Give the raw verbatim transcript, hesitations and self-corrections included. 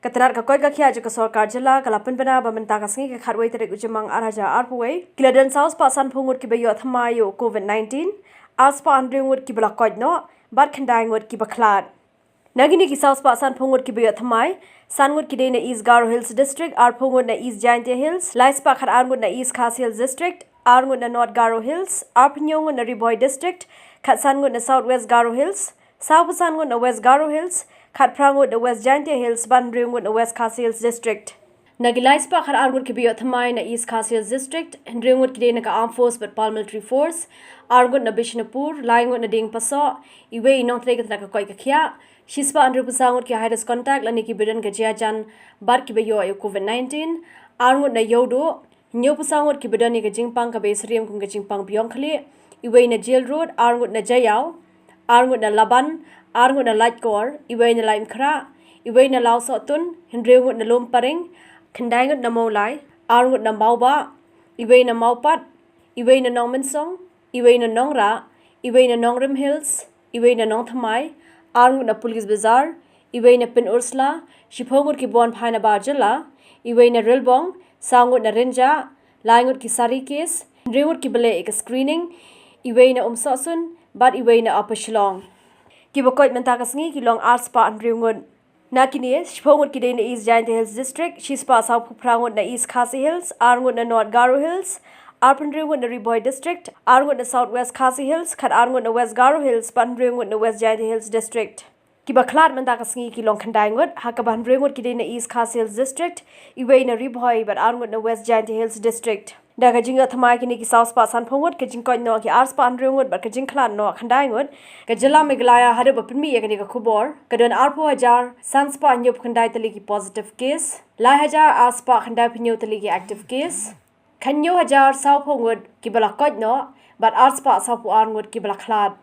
Ka tnad ka koit ka khiah jong ka sorkar jylla ka la pynbna ba mynta ka sngi ka khatwei tarik u Jymmang ar hajar arphew wei ki la don saw spah sanphew ngut kiba ïoh thymmai ïa u COVID nineteen, ar spah hynriew ngut kiba la koit noh bad khyndai ngut kiba khlad. Na kine ki saw spah sanphew ngut kiba ïoh thymmai, san ngut ki dei na East Garo Hills District, arphew ngut na East Jaintia Hills, lai spah khatar ngut na East Khasi Hills District, ar ngut na North Garo Hills, arphew hynñiew ngut na Ri Bhoi District, khatsan ngut na South West Garo Hills, sawphew san ngut na West Garo Hills, khatphra ngut na West Jaintia Hills bad hynriew ngut na West Khasi Hills District. Na ki lai spah khatar ngut kiba ïoh thymmai na East Khasi Hills District, hynriew ngut ki dei na ka Armed Force bad Paramilitary Force, ar ngut na Bishnupur, lai ngut na Diengpasoh, iwei i nongtrei ka tnad ka koit ka khiah, shispah hynriewphew saw ngut ki high risk contact lane kiba don ka jingïajan bad kiba ïoh ïa u COVID nineteen, ar ngut na Ïewduh, hynñiewphew saw ngut kiba don ïa ka jingpang kaba ïasyriem kum ka jingpang biang khlieh, iwei na Jail Road, ar ngut na Jaïaw, ar ngut na Laban, ar ngut na Laitkor, iwei na Laitumkhrah, iwei na Lawsohtun, hynriew ngut na Lumparing, khyndai ngut na Mawlai, ar ngut na Mawbah, iwei na Mawpat, iwei na Nongmynsong, iwei na Nongrah, iwei na Nongrim Hills, iwei na Nongthymmai, ar ngut na Police Bazar, iwei na Pynursla, shiphew ngut kiba wan phai na bar jylla, iwei na Rilbong, saw ngut na Rynjah, lai ngut ki sari case, hynriew ngut kiba leh ïa ka screening, iwei na Umsohsun bad iwei na Upper Shillong. Kiba koit mynta ka sngi ki long ar spah hynriew ngut. Na kine, shiphew ngut ki dei na East Jaintia Hills District, shispah sawphew phra ngut na East Khasi Hills, ar ngut na North Garo Hills, arphew hynriew ngut na Ri Bhoi District, ar ngut na South West Khasi Hills, khatar ngut na West Garo Hills bad hynriew ngut na West Jaintia Hills District. Kiba khlad mynta ka sngi ki long khyndai ngut, ha kaba hynriew ngut ki dei na East Khasi Hills District, iwei na Ri Bhoi bad ar ngut na West Jaintia Hills District. Da ka jingïoh thymmai kine ki saw spah sanphew ngut, ka jingkoit noh ki ar spah hynriew ngut bad ka jingkhlad noh khyndai ngut, ka jylla Meghalaya haduh ba pynmih ïa kane ka khubor ka don arphew hajar san spah hynñiewphew khyndai tylli ki positive case, lai hajar ar spah khyndaiphew hynñiew tylli ki active case, khathynñiew hajar sawphew ngut kiba la koit noh bad ar spah sawphew ar ngut kiba la khlad.